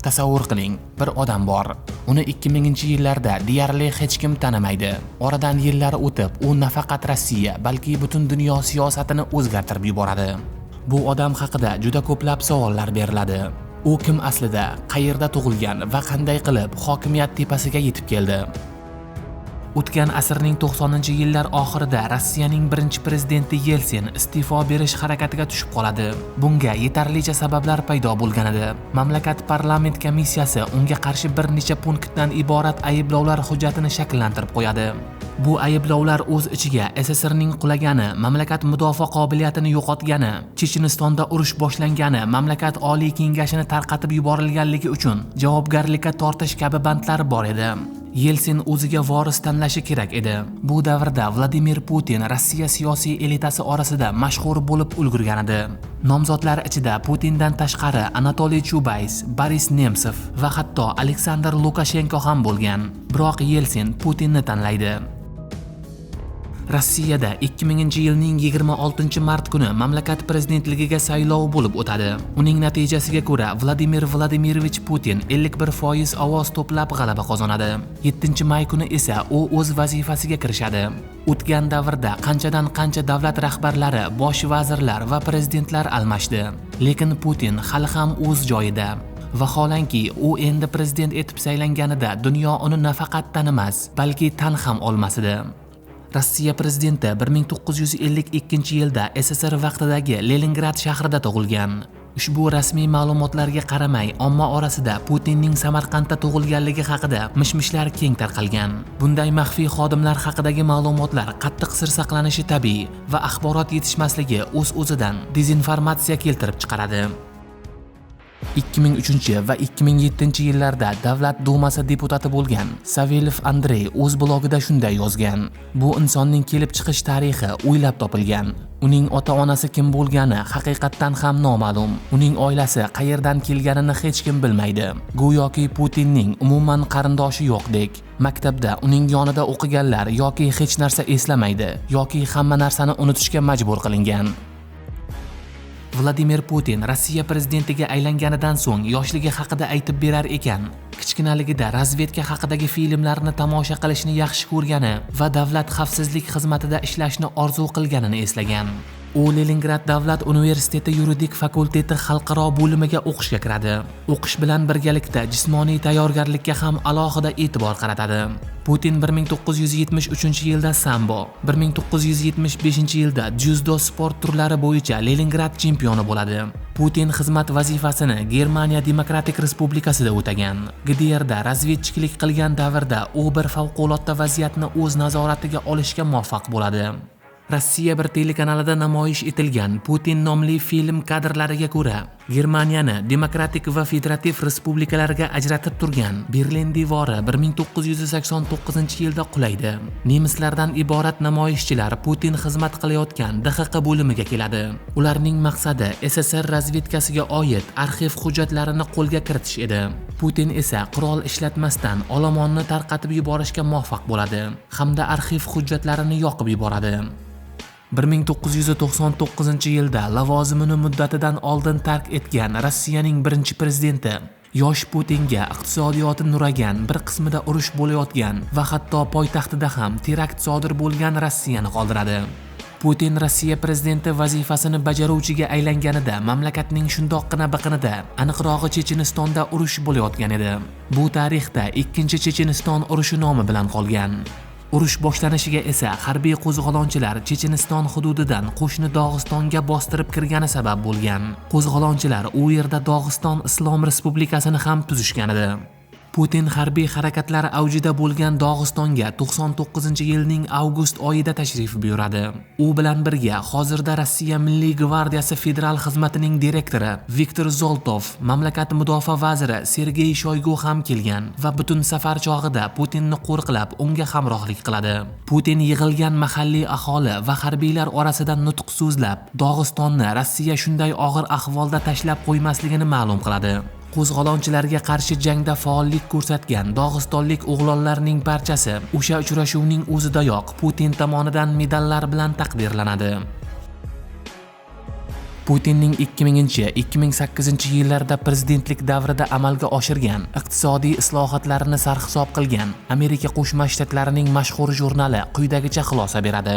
Tasavvur qiling, bir odam bor. Uni 2000-yillarda deyarli hech kim tanimaydi. Oradan yillar o'tib, u nafaqat Rossiya, balki butun dunyo siyosatini o'zgartirib yuboradi. Bu odam haqida juda ko'plab savollar beriladi. U kim aslida, qayerda tug'ilgan va qanday qilib hokimiyat tepasiga yetib keldi? O'tgan asrning 90-yillar oxirida Rossiyaning birinchi prezidenti Yeltsin iste'fo berish harakatiga tushib qoladi. Bunga yetarlicha sabablar paydo bo'lgan edi. Mamlakat parlament komissiyasi unga qarshi bir necha punktdan iborat ayblovlar hujjatini shakllantirib qo'yadi. Bu ayblovlar o'z ichiga SSRning qulagani, mamlakat mudofaa qobiliyatini yo'qotgani, Chechenistonda urush boshlangani, mamlakat oliy kengashini tarqatib yuborilganligi uchun javobgarlikka tortish kabi bandlar bor edi. Yeltsin o'ziga voris tanlashi kerak edi. Bu davrda Vladimir Putin Rossiya siyosiy elitasi orasida mashhur bo'lib ulgurgan edi. Nomzodlar ichida Putindan tashqari Anatoliy Chubays, Boris Nemsov va hatto Aleksandr Lukashenko ham bo'lgan. Biroq Yeltsin Putinni tanlaydi. Rossiyada 2000-yilning 26-mart kuni mamlakat prezidentligiga saylov bo'lib o'tadi. Uning natijasiga ko'ra Vladimir Vladimirovich Putin 51% ovoz to'plab g'alaba qozonadi. 7-may kuni esa u o'z vazifasiga kirishadi. O'tgan davrda qanchadan qancha davlat rahbarlari, bosh vazirlar va prezidentlar almashdi. Lekin Putin hali ham o'z joyida. Vaholanki, u endi prezident etib saylanganida dunyo uni nafaqat tanimas, balki tan ham olmas edi. Rossiya prezidenti 1952-yilda SSR vaqtidagi Leningrad shahrida tug'ilgan. Ushbu rasmiy ma'lumotlarga qaramay, omma orasida Putinning Samarqandda tug'ilganligi haqida mish-mishlar keng tarqalgan. Bunday maxfiy xodimlar haqidagi ma'lumotlar qattiq sir saqlanishi tabiiy va axborot yetishmasligi o'z-o'zidan dezinformatsiya keltirib chiqaradi. 2003 va 2007-yillarda Davlat Dumasi deputati bo'lgan Savelov Andrey o'z blogida shunday yozgan: Bu insonning kelib chiqish tarixi o'ylab topilgan. Uning ota-onasi kim bo'lgani haqiqatdan ham noma'lum. Uning oilasi qayerdan kelganini hech kim bilmaydi. Go'yoki Putinning umuman qarindoshi yo'qdek. Maktabda uning yonida o'qiganlar yoki hech narsa eslamaydi, yoki hamma narsani unutishga majbur qilingan. Vladimir Putin Rossiya prezidentiga aylanganidan so'ng yoshligi haqida aytib berar ekan, kichkinaligida razvedka haqidagi filmlarni tomosha qilishni yaxshi ko'rgani va davlat xavfsizlik xizmatida ishlashni orzu qilganini eslagan. U Leningrad davlat universiteti yuridik fakulteti xalqaro bo'limiga o'qishga kiradi. O'qish bilan birgalikda jismoniy tayyorgarlikka ham alohida e'tibor qaratadi. Putin 1973-yilda sambo, 1975-yilda dzyudo sport turlari bo'yicha Leningrad chempioni bo'ladi. Putin xizmat vazifasini Germaniya Demokratik Respublikasida o'tagan. GDRda razvedchiklik qilgan davrda u bir favqulodda vaziyatni o'z nazoratiga olishga muvaffaq bo'ladi. Rossiya bir telekanalida namoyish etilgan Putin nomli film kadrlariga ko'ra, Germaniyani demokratik va federativ respublikalarga ajratib turgan Berlin devori 1989-yilda qulaydi. Nemislardan iborat namoyishchilar Putin xizmat qilayotgan DXQ bo'limiga keladi. Ularning maqsadi SSR razvedkasiga oid arxiv hujjatlarini qo'lga kiritish edi. Putin esa qurol ishlatmasdan olomonni tarqatib yuborishga muvaffaq bo'ladi hamda arxiv hujjatlarini yoqib yuboradi. 1999-yilda lavozimini muddatidan oldin tark etgan Rossiyaning birinchi prezidenti yosh Putinga iqtisodiyoti nuragan, bir qismida urush bo'layotgan va hatto poytaxtida ham terakt sodir bo'lgan Rossiyani qoldiradi. Putin Rossiya prezidenti vazifasini bajaruvchiga aylanganida mamlakatning shundoqqina biqinida, aniqrog'i Chechenistonda urush bo'layotgan edi. Bu tarixda 2 Checheniston urushi nomi bilan qolgan. Urush boshlanishiga esa harbiy qo'zg'olonchilar Checheniston hududidan qo'shni Dog'istonga bostirib kirgani sabab bo'lgan. Qo'zg'olonchilar u yerda Dog'iston Islom Respublikasini ham tuzishgan edi. Putin harbiy harakatlar avjida bo'lgan Dog'istonga 99-yilning avgust oyida tashrif buyuradi. U bilan birga hozirda Rossiya Milliy gvardiyasi federal xizmatining direktori Viktor Zoltov, mamlakat mudofaa vaziri Sergey Shoygu ham kelgan va butun safar chog'ida Putinni qo'riqlab, unga hamrohlik qiladi. Putin yig'ilgan mahalliy aholi va harbiylar orasida nutq so'zlab, Dog'istonni Rossiya shunday og'ir ahvolda tashlab qo'ymasligini ma'lum qiladi. Qo'zg'olonchilarga qarshi jangda faollik ko'rsatgan dog'istonlik o'g'lonlarning barchasi o'sha uchrashuvning o'zidayoq Putin tomonidan medallar bilan taqdirlanadi. Putinning 2000-2008 yillarda prezidentlik davrida amalga oshirgan iqtisodiy islohotlarini sarhisob qilgan Amerika Qo'shma Shtatlarining mashhur jurnali quyidagicha xulosa beradi: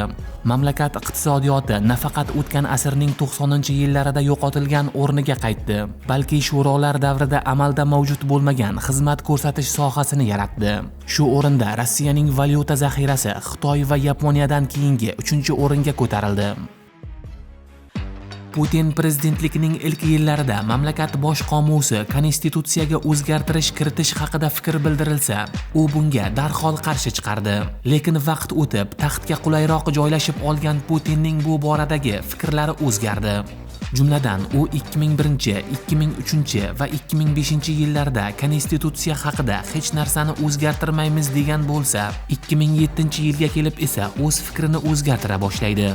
Mamlakat iqtisodiyoti nafaqat o'tgan asrning 90-yillarida yo'qotilgan o'rniga qaytdi, balki sho'rolar davrida amalda mavjud bo'lmagan xizmat ko'rsatish sohasini yaratdi. Shu o'rinda Rossiyaning valyuta zaxirasi Xitoy va Yaponiyadan keyingi uchinchi o'ringa ko'tarildi. Putin prezidentligining ilk yillarida mamlakat bosh qomusi konstitutsiyaga o'zgartirish kiritish haqida fikr bildirilsa, u bunga darhol qarshi chiqardi. Lekin vaqt o'tib, taxtga qulayroq joylashib olgan Putinning bu boradagi fikrlari o'zgardi. Jumladan, u 2001, 2003 va 2005 yillarda konstitutsiya haqida hech narsani o'zgartirmaymiz degan bo'lsa, 2007 yilga kelib esa o'z fikrini o'zgartira boshlaydi.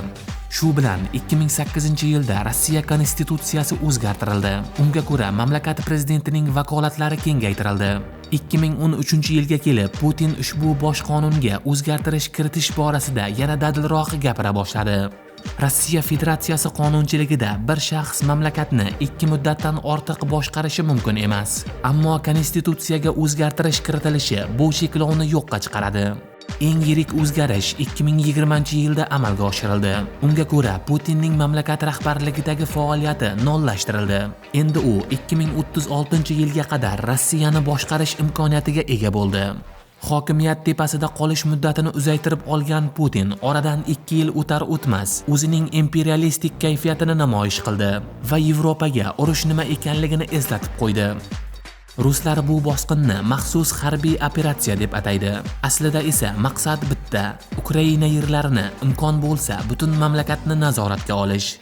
Shu bilan 2008 yilda Rossiya konstitutsiyasi o'zgartirildi. Unga ko'ra, mamlakat prezidentining vakolatlari kengaytirildi. 2013 yilga kelib Putin ushbu bosh qonunga o'zgartirish kiritish borasida yana dadilroq gapira boshladi. Rossiya Federatsiyasi qonunchiligida bir shaxs mamlakatni ikki muddatdan ortiq boshqarishi mumkin emas. Ammo konstitutsiyaga o'zgartirish kiritilishi bu cheklovni yo'qqa chiqaradi. Eng yirik o'zgarish 2020 yilda amalga oshirildi. Unga ko'ra, Putinning mamlakat rahbarligidagi faoliyati nollashtirildi. Endi u 2036 yilga qadar Rossiyani boshqarish imkoniyatiga ega bo'ldi. Hokimiyat tepasida qolish muddatini uzaytirib olgan Putin oradan 2 yil o'tar o'tmas o'zining imperialistik kayfiyatini namoyish qildi va Yevropaga urush nima ekanligini eslatib qo'ydi. Ruslar bu bosqinni maxsus harbiy operatsiya deb ataydi. Aslida esa maqsad bitta: Ukraina yerlarini, imkon bo'lsa, butun mamlakatni nazoratga olish.